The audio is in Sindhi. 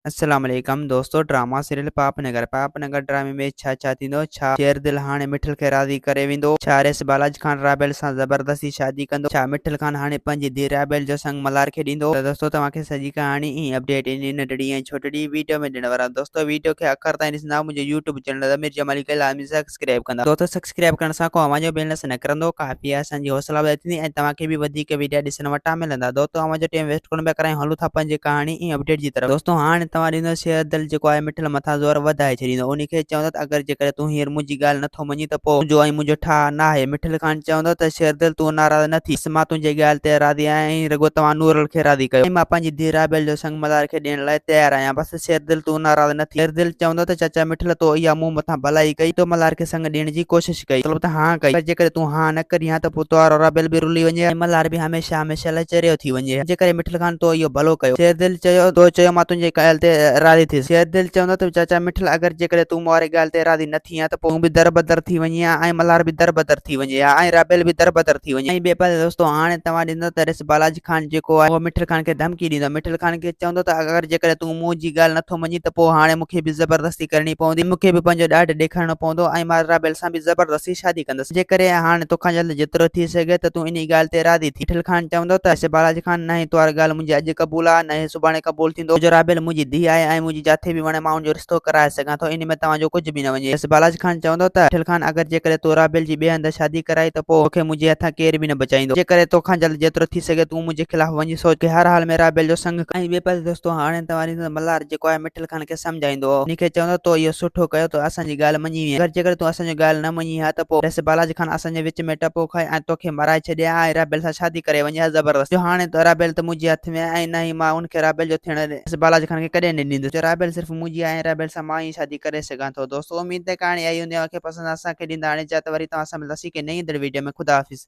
السلام عليڪم دوستو ڊراما سيريل پاپ نگر پاپ نگر ڊرامي ۾ ڇا ڇا ٿيندو ڇا شير دل هاڻي مٺل کي راضي ڪري ويندو ڇا ريس بالاج خان رابيل سان زبردستي شادي ڪندو ڇا مٺل خان هاڻي پنهنجي ڌيء رابيل جو سڱ ملهار کي ڏيندو ته دوستو توهان کي سڄي ڪهاڻي ۽ اپڊيٽ انهي ننڍڙي ۽ ڇوٽڙي ويڊيو ۾ ڏيڻ وارا دوستو ويڊيو کي آخر تائين ڏسندا منهنجو يوٽيوب چينل ضمير جمالي کي لازمي سبسڪرائيب ڪندا دوستو سبسڪرائيب ڪرڻ سان ڪو اوهان جو بيلنس نه ڪرندو ڪافي اسان جي حوصلا افزائي ٿيندي ۽ توهان کي به وڌيڪ ويڊيا ڏسڻ وٽان ملندا دوستو اوهان جو ٽيم ويسٽ ڪونه پيا ڪرايون هلون ٿا پنهنجي ڪهاڻي ۽ اپڊيٽ جي طرف. دوستو هاڻي توهان ڏيندو شير دل جيڪو آهي مٺل مٿان زور وڌائي ڇڏيندو انهي کي چوندو ته اگر جيڪڏهن تون هينئر منهنجي ڳالهه نٿو مڃين ته پوء تنهنجو ۽ منهنجو ٺاهه ناهي مٺل خان چوندو ته شير دل تون ناراض نه ٿي بس مان تنهنجي ڳالهه تي راضي آهيان ۽ رڳو توهان نورل کي راضي ڪيو ۽ مان پنهنجي ڌيء رابيل جو سڱ ملهار کي ڏيڻ لاء تيار آهيان بس شير دل تون ناراض نه ٿي شير دل چوندو ته چاچا مٺل تو اها مون مٿان ڀلائي ڪئي تو ملهار کي سڱ ڏيڻ جي ڪوشش ڪئي مطلب ته هان ڪئي پر جيڪڏهن تون هان نه ڪرين ها ته پوء توهارو رابيل به رلي وڃي ها ۽ ملهار به هميشه هميشه لاء چريو ٿي وڃي ها. جنهن ڪري مٺل خان تو اهو ڀلو ڪيو. شيردل چيو، تو چيو مان تنهنجي ڳالهه تي راضي ٿيس. شيردل چوندو ته چاچا مٺل اگر جيڪڏهن تون مون واري ڳالهه تي راضي نه ٿين ها ته پوء تون به دربدر ٿي وڃين ها ۽ ملهار به دربدر ٿي وڃي ها ۽ رابيل به دربدر ٿي وڃي ها. ۽ ٻئي پاسي دوستو هاڻي توهان ڏسندو ته رس بالاجي خان جيڪو آهي اهو مٺل خان کي ڌمڪي ڏيندو. مٺل خان کي چوندو ته اگر جيڪڏهن تون منهنجي ڳالهه نٿو مڃين ته پوء هاڻي مون کي به زبردستي ڪرڻي پوندي ۽ مون کي به پنهنجو ڏاڍ ڏيکارڻو پوندو ۽ مان رابيل سان به زبردستي شادي ڪندس. جنهن ڪري هاڻي توکان جلد جيترو ٿي سگهي ته تون انهي ڳالهه تي راضي ٿي. مٺل خان چوندو ته رس بالاجي خان نه هي توهاري ڳالهه منهنجي اڄ قبول آهي نه هي سڀاڻي قبول ٿيندو جو رابيل منهنجي ڌيء آهي ۽ منهنجي جاٿي به وڻي مان ان جو رشتو ڪرائي سگهان ٿو انهي ۾ توهان جو ڪجهه به نه وڃي. رس بالاجي خان چوندو ته مٺل خان اگر جيڪڏهن تو رابيل جي ٻئي هنڌ شادي ڪرائي ته پوء توکي منهنجي هٿان ڪير به نه بچائيندو. جنهن ڪري توکان جلد جيترو ٿي سگهي تون منهنجي خلاف وڃي سوچ کي هر حال ۾ رابيل جو سڱ ۽ ٻئي پاسي دوستو هاڻي توهان ڏسندو ته ملهار جيڪو آهي مٺل خان کي سمجهائيندو هو انهي کي چوندو تو اهو سٺو ڪيو تو اسان جي ڳالهه مڃي وئين اگر جيڪڏهن تون اسان جو ڳالهه نه مڃين ها ته پوء رس بالاجي خان اسان جي وچ ۾ ٽپو کائي ۽ توکي مارائي ڇڏي ها ۽ رابيل سان شادي ڪري وڃي ها زبردست جو هاڻي ته رابيل ته منهنجي هٿ ۾ آهي ۽ نه ئي مان ان کي رابيل جو ٿيڻ رس بالاجي خان کي ڪڏهن نه ڏيندس جو رابيل صرف منهنجي آهي ۽ رابيل سان مان ئي شادي ڪري سگهان ٿو دوستو اميد ته ڪهاڻي آئي هوندي اوهان کي پسند اسان کي ڏيندا هاڻي اجازت وري توهان سان ملنداسين ڪنهن نئين ايندڙ ويڊيو ۾ خدا حافظ.